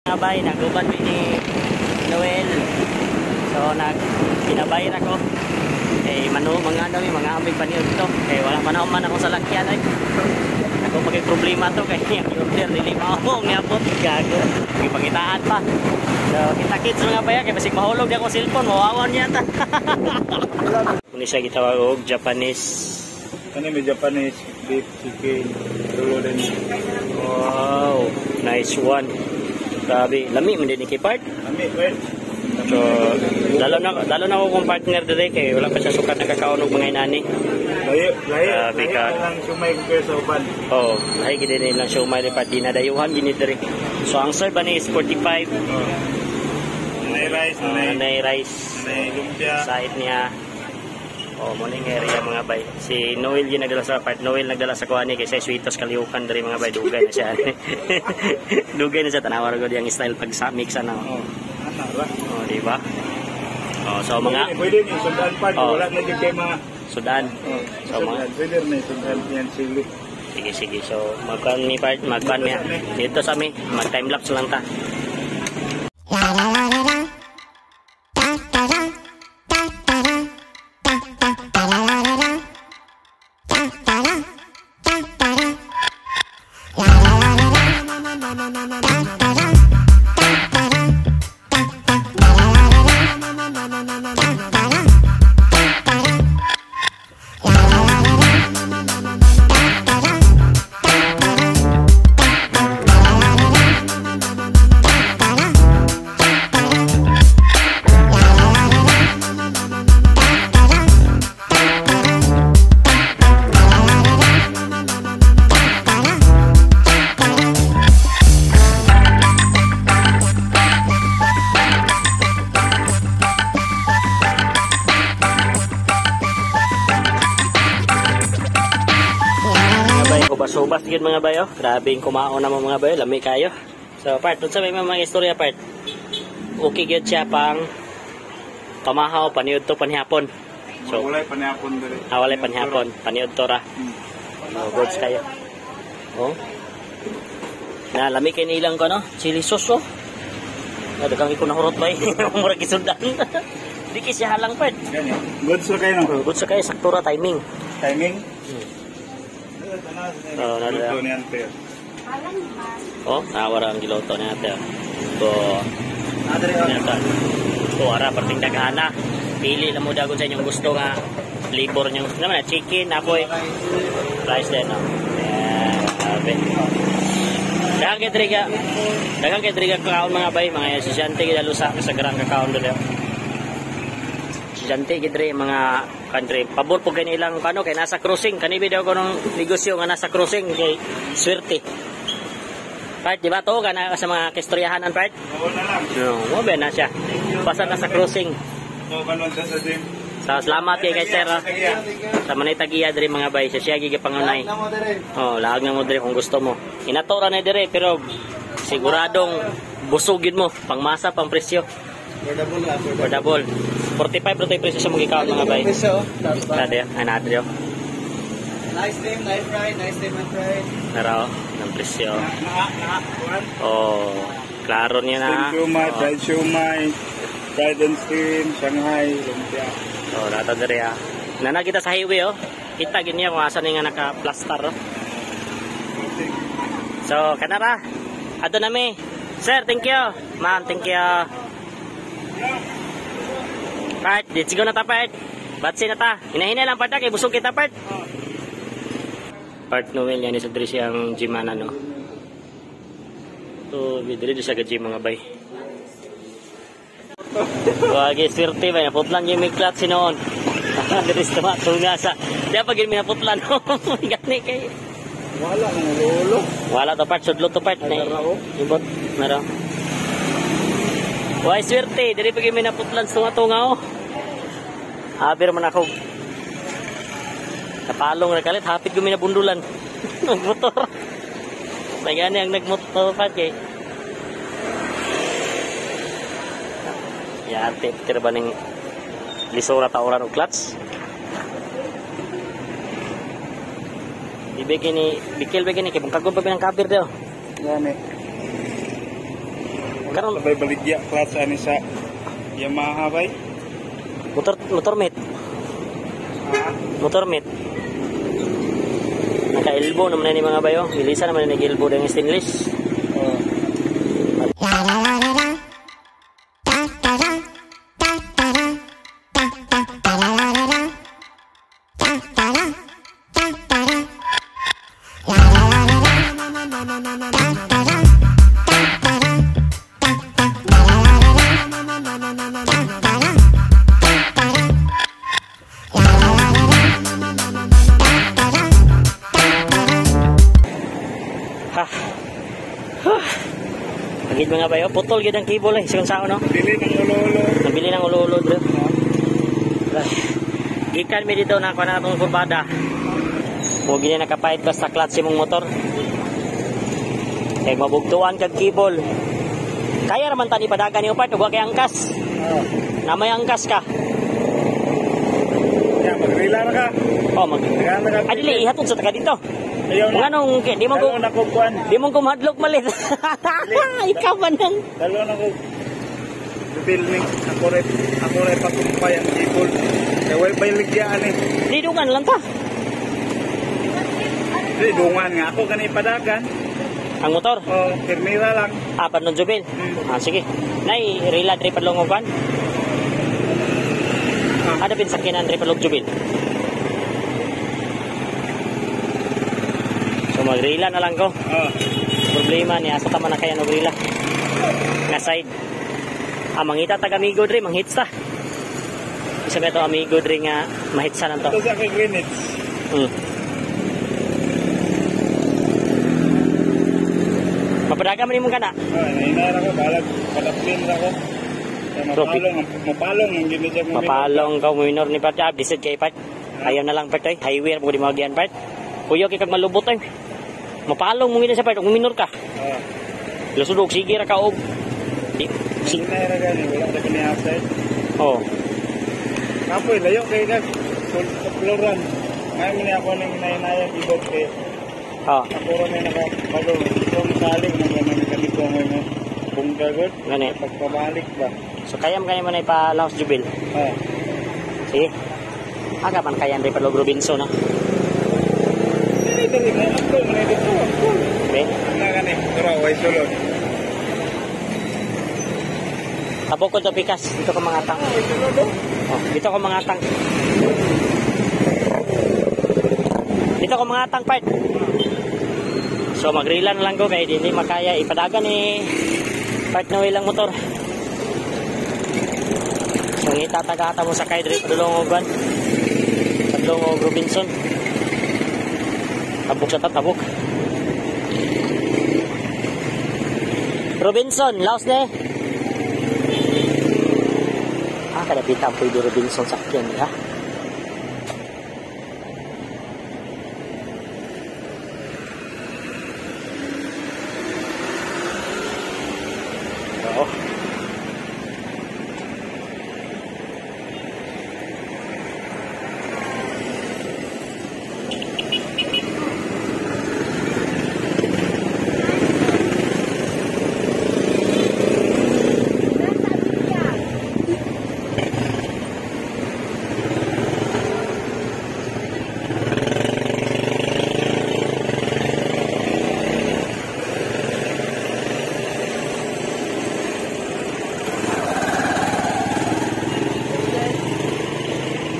Mga bay, naguban mi ni Noel. So nag pinabay ra ko. Eh mano mga ano mga amig paniud to. Kay wala pa na man ako sa lakyan ay. Ako magay problema to kay ang order dili mao ngabot gago. Gipangitaan pa. So kita kits mga bay kay basig mahulog di ako cellphone, mawawan niya ta. Muni siya gitawag og Japanese. Ano may Japanese beef chicken dulo din. Wow, nice one. Grabe, lami man din ni part. Ami, well. So, lalo na ako kong partner dire kay wala pa siya sukat nakakaon og mga inani. Layo, layo. Grabe ka. Layo lang sumay ko kayo sa uban. Oh, lahi gid din lang siya umay part dinadayuhan gini dire. So ang serve ani is 45. Oh. Nanay rice, nanay, Nanay rice. Nanay lumpia. Side niya. Oh, mo ning area mga bay. Si Noel yun nagdala sa part. Noel nagdala sa kuani kay sa sweetos kaliukan diri mga bay, dugay na siya. Dugay na siya, tanawa ra gud yang style pag sa mix ano. Oh, ana ra. Oh, di ba? Oh, so mga Pwede ni sundan pa, Oh. wala na jud kay mga sudan. Oh, So, mga sundan. Pwede na sundan yan sili. Sige, sige. So, magkuan mi part, magkuan mi. Dito sa mi, mag time lapse lang ta. Mga bay, hubas-hubas gyud mga bayo. Grabe yung kumaon na mo mga bayo, lami kayo. So part, unsa may mga istorya part? Okay gyud siya pang pamahaw, paniud to panihapon. So, walay panihapon diri. Ah, walay panihapon, paniud to ra. Oh, goods kayo. Oh. Na lami kay nilang ko no, chili sauce oh. Na daghang iko nahurot bay. Murag gisundan. Di kay siya halang part. Gani. Goods ra kayo no. Goods sa kayo sakto ra timing. Timing. Oh, nada. Luto niyan pero. Oh, nawara ang giloto ni ate. So, Adre. Nata. So, ara perting daghana. Pili lang mo dagon sa inyong gusto nga flavor niyo. Naman na chicken, apoy, rice din no. Yeah, grabe. Daghang kay diri ka. Daghang kay diri ka kakaon mga bay, mga estudyante gid sa kasagaran kakaon diri. Estudyante gid diri mga country. Pabor po kay nilang kano kay nasa crossing kani daw ko nung negosyo nga nasa crossing kay swerte. Part, di ba to kana sa mga kistoryahanan part? Oo na lang. No, mo ba na siya. Basta nasa crossing. Oo kanon sa gym. So, salamat kay sir. Ah. Sa manay tagiya diri mga bay, siya siya gipangunay. Oh, laag na mo diri kung gusto mo. Inato ra na diri pero siguradong busog yun mo, pangmasa, pang presyo. Affordable la. Affordable. 45 ra to'y presyo sa mga ikaw mga bay. Dati, ay na oh. Nice name, nice ride, nice name and ride. Naro, ng presyo. Na na kuan. Oh, klaro niya na. Steam siomai, Oh. fried siomai, fried and steam, Shanghai, lumpia. Oh, nata diri ah. Nana kita sa highway oh. Kita gid niya kung asa ni nga naka-plaster oh. So, kanara. Ato na mi. Sir, thank you. Ma'am, thank you. Part, let's go na ta part. Batsi na ta. Hinahina lang part ah, kay busog kita part. Part Noel yan sa diri siyang gymana no. To diri siya ga gym mga bay. Wagi swerte ba naputlan yung may clutch noon. Diri sa tunga sa. Di pa gid mi naputlan. Gani kay Wala nang ulo. Wala to part, sudlo to part na. Ibot, meron. Why swerte, diri pa gyud mi naputlan sa tunga oh. Habi man ako. Napalong ra kalit, hapit gyud mi nabundulan. Nagmotor. May gani ang nagmotor pa kay. Yate, tira ba ning lisura tauran og clutch? Ibig ni bikil ba gini kay bungkagon pa binang kabir daw. Gani. Karon Sabay baligya class ani sa Yamaha bay. Motor mate. Motor mate. Naka-elbow naman ni mga bayo. Bilisan naman ni nag-elbow ng stainless. Oh. Ha. Pagid mga bayo, putol gyud ang cable eh, sigon sao no. Dili ng ulo-ulo. Nabili ng ulo-ulo dre. Gikan mi dito na kuha na atong kurbada. Huwag gini nakapahit basta clutch imong motor. Kay mabugtuan kag cable. Kaya raman tani padagan ni part ug wa kay angkas. Oh. Na may angkas ka. Ya, magrila na ka. Oh, mag. Nagana ka. Ay dili ihatod sa taga dito. Ayaw na. Nganong di mo ko Dalo na ko kuan. di mo kumadlok malit. Ikaw man nang. Dalo na ko. Building ako re patumpay ang cable. Kay way baligya ani. Didungan lang ta. Di dungan nga ako kani padagan. Ang motor. Oh, kirmira lang. Ah, padlong Jubil. Ah, sige. Nay, rila dre padlong og van. Ah. Ada pin sakyanan dre padlong Jubil. So magrila na lang ko. Oh. Problema ni asa ta man na kaya og rila. Nga side. Ah, mangita tag amigo dre, manghits ta. Isa ba to amigo dre nga mahitsa lang to. Ito sa kay Greenwich. Mapadaga man imong kana. Oh, nahinara ko balag padaplin ra ko. Kaya mapalong, mapalong ang gini siya mo. Mapalong ka minor ni part. Ah, bisad kay part. Ayaw na lang part ay. Highway mo di magian part. Kuyo kay kag malubot ay. Mapalong mo gina sa part kung minor ka. Oh. Lusod og sige ra ka og di sing Hinara gani wala ra kini outside. oh. Kapoy layo kay kag Floran. Ngayon man ako nang hinahinayan ibot kay Oh, ako ra may nakabalo. Ito ang salig nang ganun ganito ngayon. Bungka gud. Gani. Pagpabalik ba? So kaya mo kaya mo na ipa-Laos Jubil. Oh. Sige. Aga man kaya rin palog Robinson na. Dili dili mo ako man dito. Okay. Na gani, tara way sulod. Tabok ko to pikas dito ko mga tang. Way sulod. Oh. Oh, dito ko mga tang. Dito ko mga tang part. So magrila na lang ko kay hindi makaya ipadagan ni part na ilang motor. So ngita-tagata mo sa kay diri padulong og van. Padulong og Robinson. Tabok sa tabok. Robinson, laos ne. Ah, kadapita ang pwede Robinson sakyan ha. Oo.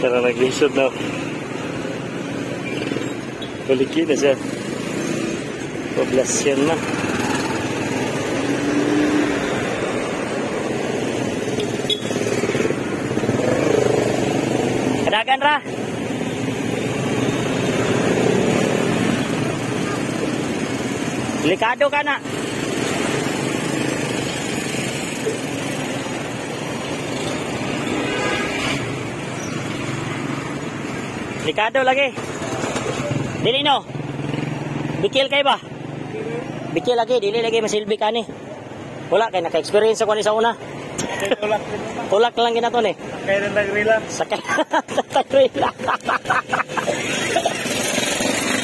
Tara, naglisod na. Balikin na siya. Poblasyon na. Kadagan ra! Delikado ka na! Delikado lagi. Dili no. Bikil kay ba? Bikil lagi, dili lagi masilbi ka ni. Wala kay naka-experience ako ni sa una. Tulak. Tulak lang ginato ni. Kaya na nagrila. Sakay. Tagrila.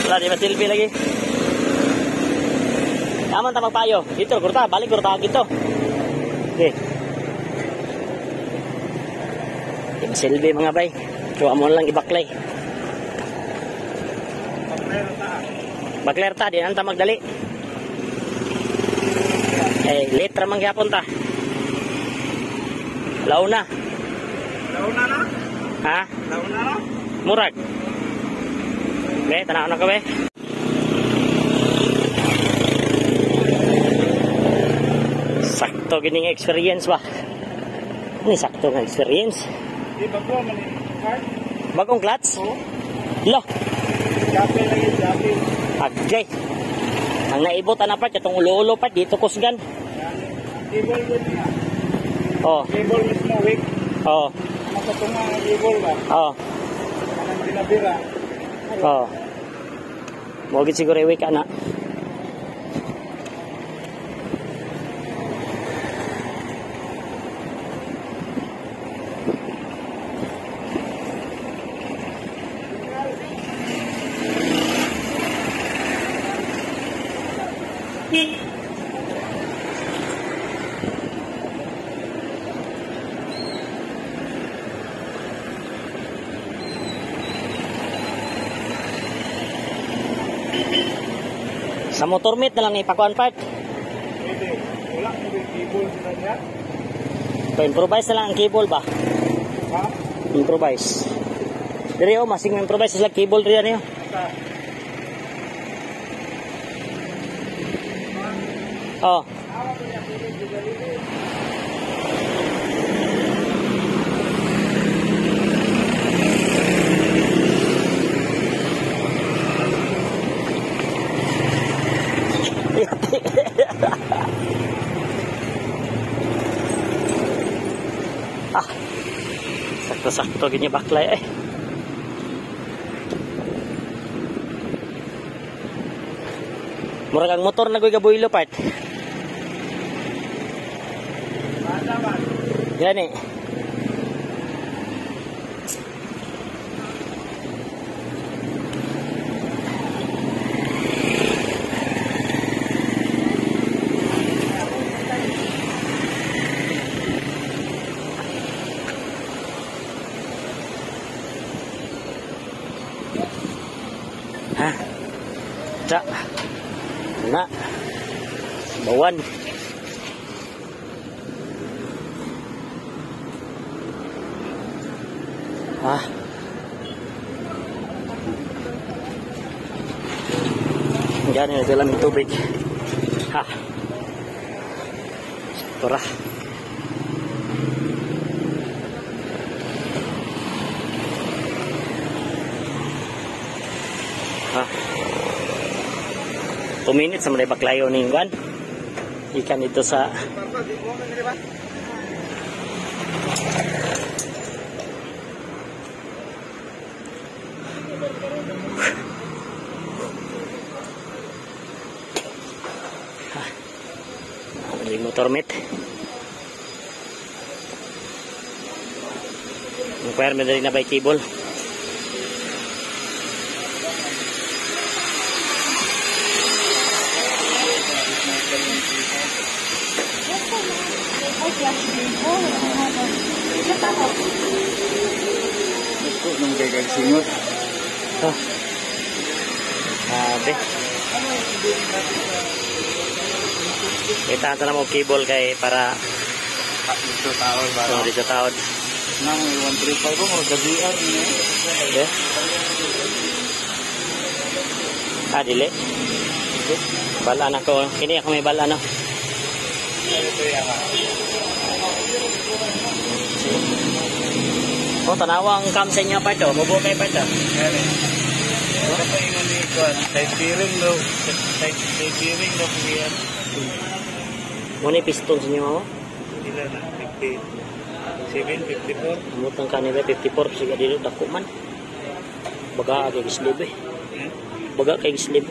Wala di masilbi lagi. Tama ta magpayo. Dito kurta, balik kurta gitu. Okay. Di masilbi mga bay. So amo lang ibaklay. Bakler ta, di nanta magdali. Eh, late ra man gyapon ta. Launa. Launa na? Ha? Launa na? Murag. Be, tanaw na ka be. Sakto gining experience ba? Ano sakto nga experience? Di bago man ni card. Bagong clutch? Oo. Lo, Jape lagi, jape. agay. Ang naibot ana part katong ulo-ulo part dito kusgan. Cable ko niya. Oh, Cable mismo weak. oh, Makatunga ang cable ba? oh, Anang binabira. oh. Mo gid siguro iwi ka na. Sa motor meet na lang ipakuan part. Pwede. Wala ko yung cable sa niya. Pa-improvise na lang ang cable ba? Ha? Improvise. Dire oh, masing improvise sila cable dire niyo. Sa Oh. Ah. Sakto-sakto gini baklay eh. Murag ang motor na ko'y gabuilo part. Gani. Ha? Sa. Na. Bawan. Ah. Diyan yung dala ng tubig. Ha. Tura. Ha. 2 minutes sa mga baklayo ning kwan. Ikan ito sa motor mate. Requirement rin na by cable. Gusto nung gagagsingot. Ah. Grabe. Kita na mo cable kay para Dito tao ba? so, dito taod. Nang 135 ko mo gabian ni. Okay. Ah, dili. Bala na ko. Kini ako may bala no. Oh, tanawa ang cam sa inyo pa ito. Mubo kayo pa ito. Gani. Ano pa ingon ni kuan? Side steering daw. Side steering daw kuya. Muna yung piston sa inyo. Oh. Ila na 57, 54. Amot ang kanila 54 siga dili dako man. Baga kay gislib eh. Baga kay gislib.